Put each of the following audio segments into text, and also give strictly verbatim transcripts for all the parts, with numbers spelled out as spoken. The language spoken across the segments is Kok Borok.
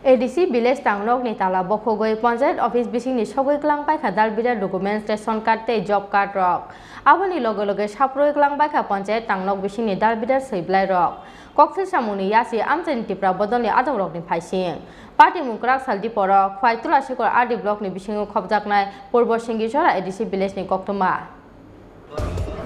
A D C village tangnokni tala bokhogwi panchayat office bisingni sogwi kwlangpaikha dal bidal documents, ration card tei job card rok. Aboni loge loge saproi kwlangpaikha panchayat tangnok bisingni dal bidal swiblai rok. Kokthil samungni yasi amchaini Tipra bodolni adongrokni phaising. Patimung kwrak sal diporo Khwai Tulasikhor R D blockni bisingo khopjaknai Purbo Singhichora A D C village ni koktwma.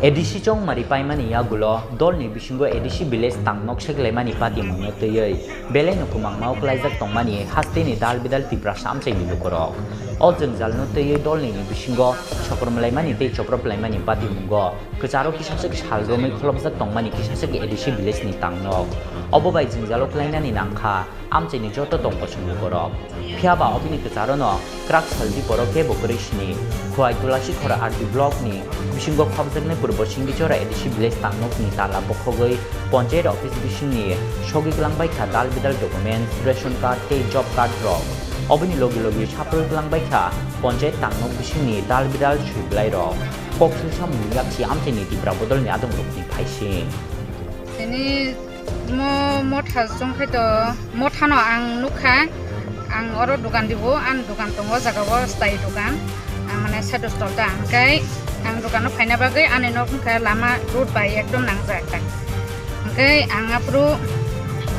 A D C chongmari paimani yagulo dolni bisingo A D C village tangnok seklaimani patimungno twiwi belaino kwmangma uklaijak tongmani hasteni dal bidal Tiprasa amchaini lukurok. O jwngjalno twiwi dolni bisingo sokromlaimani tei choproplaimani patimungo kwcharo kisaswk sal romwi kholopjak tongmani kisaswk A D C village ni tangnok. Obo bai jwngjalo klainani nangkha amchaini joto tongkosong lukurok. Phiyaba obini kwcharono kwrak saldi borok kebo kwrwi sini. Khwai Tulasikhor R D block ni bisingo khopjaknai Purbo Singhichora A D C village tangnokni tala bokhogwi panchayat office bisingni sogwi kwlangbaikha dal bidal documents, ration card tei job card rok. Obini logi logi saproi kwlangbaikha panchayat tangnok bisingni dal bidal swiblai rok. Kokthil samungni yaksi amchaini Tipra bodolni adongrokni phaising. Tini mo motha chongkhai to mothano ang nukha, ang oro dukan dibo, ang dukan tongo, o jaga o chai dukan, ang mane side o stall ta, hwnkhe ang dukan o phaina bagwi ani nok wngkha lama road bai ekdom nangjak ta, hwnkhe ang aphuru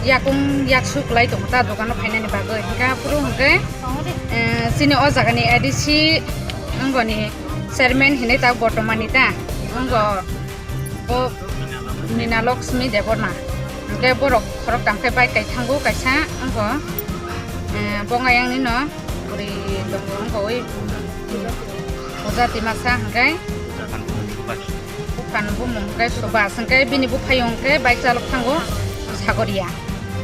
yakung yaksu kwlai tongo ta dukan o phainani bagwi, hwnkhe aphuru hwnkhe, eh, chini o jagani A D C wngoni chairman hinwi ta bortomani ta wngkha. Bo Nina Lakshmi Debbarma. Hwnkhe borok khoroktham khe bike kai thango kaisa, wngkha, eh, bongayangni no bwrwi tongo, wngkha oi Puja Timasa hwnkhe, buphan bumung hwnkhe Subhas hwnkhe bini buphayung hwnkhe bike chalok thango Sagoria.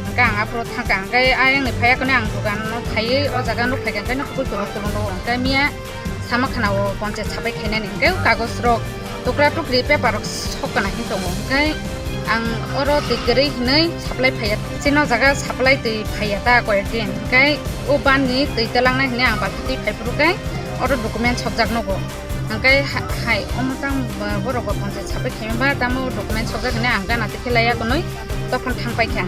Hwnkhe ang aphuru thangkha, hwnkhe ayangni phaiyakhwni ang dukan no phaiwi o jaga no phaikha, hwnkhe no kubui kwbang kwbang rw hwnkhe miya. Sama khana o panchayat sapai khainani hwnkhe kagoj rok tukra tukri paper rok sok kana hin tongo, hwnkhe ang oro twi kwrwi hinwi supply phaiya, chini o jaga supply twi phaiya ta koyek din, hwnkhe o ban ni twi telangnai hinwi ang balti twi phai phuru khe oro document sokjak nugo, hwnkhe ha-, hai omo tang borok bo panchayat sapai khaima ba tamo document sokjak hinwi ang gana twi khe laiya tonwi. Dophano thang paikha.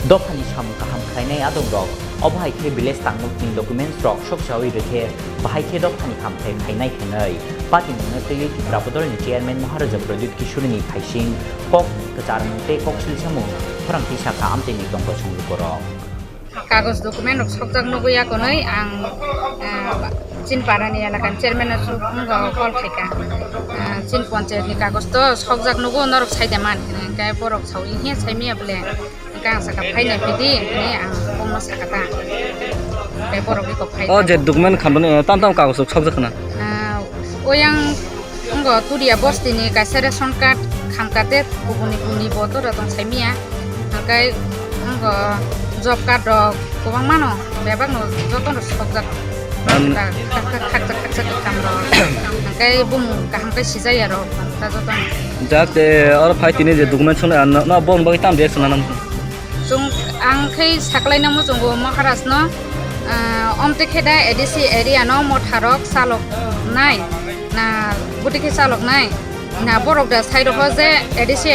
Dophani samung kaham khlainai adongrok, obo hai khe village tangnokni documents rok sokchawi rwkhe, bahai khe dophani hamthai phainai hwnwi patimungno twiwi Tipra Bodolni chairman Maharaja Pradyut Kishorini phaising kok kwcharmung tei kok silsamung khorang tisa kha amchaini tongkosong lukurok. Kagoj document rok sokjak nugwi yakonwi ang, ah, chini parani elakani chairman no su-, wngkha call khaikha. Ah, chini panchayat ni kagoj to sokjak nugo, norok saide man hinwi, hwnkhe borok sawi hiya saimaya bole, hwnkhe ang sakha phainai phidi hinwi ang bongno sakha ta. Hwnkhe borok eko phai. O je document khamrani, eh, tam tam kagoj rok sokjak khna? Ah, oyang Wngkha Turia bostini kaisa ration card khamkha tei kubuni kubuni bo tora tong saimaya. Hwnkhe wngkha job card rok kwbangmano bebakno jotono sokjak. An- Khakjak khakjak khakjak kwcham rok. Hwnkhe bumung kaham khe sijaya rok ta jotono. Jate oro phai tini je document swngnai, ano no bongni bagwi tam reaction nanam? Chwng ang khe saklaina muchungo Maharaj no, ah, omtwi khe da A D C area no motha rok chalok nai, na buti khe chalok nai, na borok da sai rokho je A D C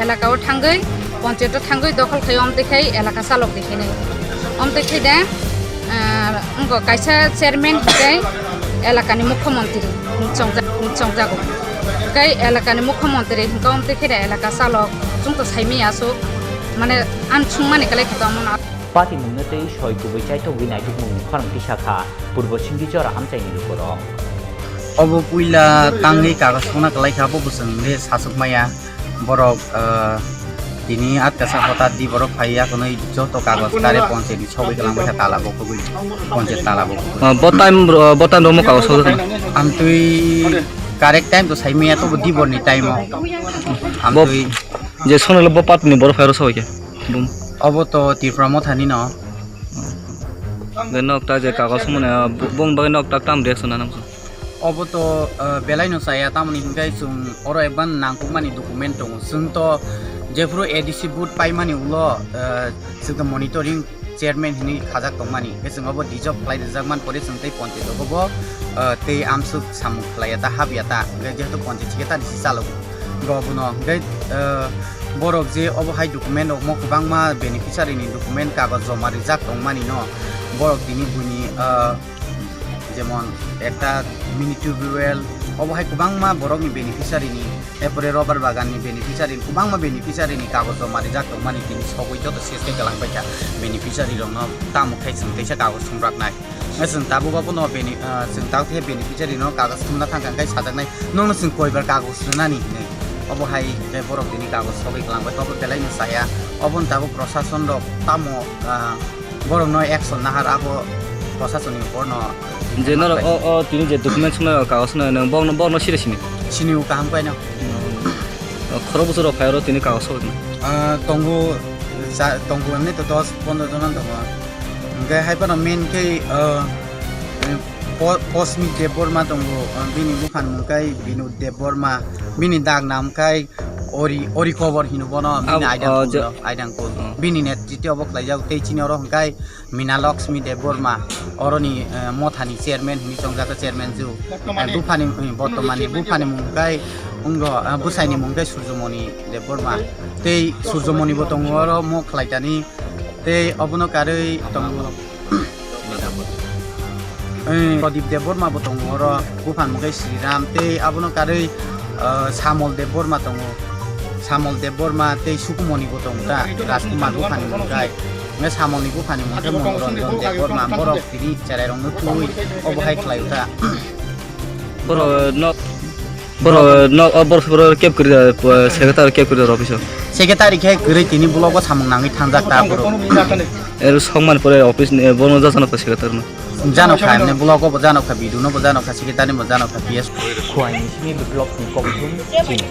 elaka o thangwi, ponchayat o thangwi dokhol khai omtwi khai elaka chalok di hinwi. Omtwi khai da, ah, wngkha kaisa chairman hinkhe elakani mukhyamantri chongjak-, chongjago. Tei elakani mukhyamantri hinkhe omtwi khe da elaka chalok chwng to saimaya aswk. Mane, ang chwngmani kwlai khe tongmano. Patimungno tei soi kubui chaithogwi naitugmungni khorang tisa kha Purbo Singhichora amchaini lukurok. Obo puila tangwi kagoj sokna kwlai kha, bo bwswng le sachuk maya. Borok, ah, tini atka sa hota di borok phai ya, kunui joto kagoj kare ponchayat ni sogwi kwlang bai kha, tala bo kubui, ponchayat tala bo kubui. Ah, bo time, bo time romo kagoj sokjak na? Amtwi correct time to sai maya, to bo di bor ni time o. Bo- Amtwi Je sonelo bo party ni borok phai rw sabai khe. Bum. Obo to Tipra Motha ni no. Ge nok ta je kagos mane, bu-, bung bagwi nok ta tam reaction anam so. Obo to, eh, belai no chaya, tamoni hinkai chwng oro ekban nangkukmani document tongo. Chwng to jephuru A D C vote paimani ulo, eh, chwng to monitoring chairman hinwi khajak tongmani. Khe chwng obo dissolve khlai rijak man pore chwng tei ponchayat obo bo, eh, tei amsuk samung khlaiya ta, hapya ta. Hwnkhe jehetu ponchayat chikhe ta nisi chalogo. Bo bono hwnkhe, eh, Borok je obo hai document rok mo kwbangma beneficiary ni document kagoj joma rijak tongmani no, borok tini buini, ah, jemon ekta mini tubewell, obo hai kwbangma borok ni beneficiary ni, epore rubber bagan ni beneficiary ni, kwbangma beneficiary ni kagoj joma rijak tongmani tini sogwi joto ses khe kwlangbaikha beneficiary rok no tamo khai chwng teisa kagoj thumraknai. Chwng tabuk abono beni-, ah, chwng tabuk khe beneficiary no kagoj thumna thangkha hwnkhe sajaknai, "Nokno chwng koibar kagoj rwnani?" hinwi. Obo hai khe borok tini kagoj sogwi kwlangbai, obo belai no chaya. Oboni tabuk prosason rok tamo, ah, borok no action nahar, abo prosason ni upor no. Je norok o, o tini je document swnai kagoj swnai, nang bokno, bokno siri sini? Sini o kaham kaino. O khorok bwswk rok phai oro tini kagoj sogwi. Ah, tongo, ja-, tongo emni to dos pondro jona tongo. Hwnkhe hai phano main khe, ah, Po-, Posmit Debbarma tongo, ah, bini buphani mung khe Binod Debbarma, bini dak nam khe Ori, Ori Kobor hino bono, bini Ab-, aidang oh, kul je- rok, aidang kul. Oh. Bini netrite obo khlaijak, tei chini oro hwnkhe Mina Lakshmi Debbarma, oroni, eh, mothani chairman hwnwi chongjak, chairman ju. Bortomani. Eh, buphani, eh, bortomani buphani mung khe wngkha, eh, bwsaini mung khe Surjomoni Debbarma. Tei Surjomoni bo tongo oro mo khlaitani. Tei obono karwi tongo. Eh, Pradip Debbarma bo tongo oro, buphani mung khe Sriram. Tei abono karwi, eh, Samol Debbarma tongo. Samol Debbarma tei Sukumoni bo tongo ta, Rajkumar buphani mung khe. Hwnkhe Samolni buphani mung khe Monoranjan Debbarma, borok tini cherai rokno twi obo hai khlai ta. Borok no, borok no, o borok, borok kep kwrwi da, secretary kep kwrwi da office o. Secretary khe kwrwi tini block o samung nangwi thangjak ta borok. Er sokmani pore office ni, bono jajano kha secretary no. Jano kha, emne block o bo jano kha, B D O no bo jano kha, secretary bo jano kha, P S. Khuaini simi block ni kok thum chini.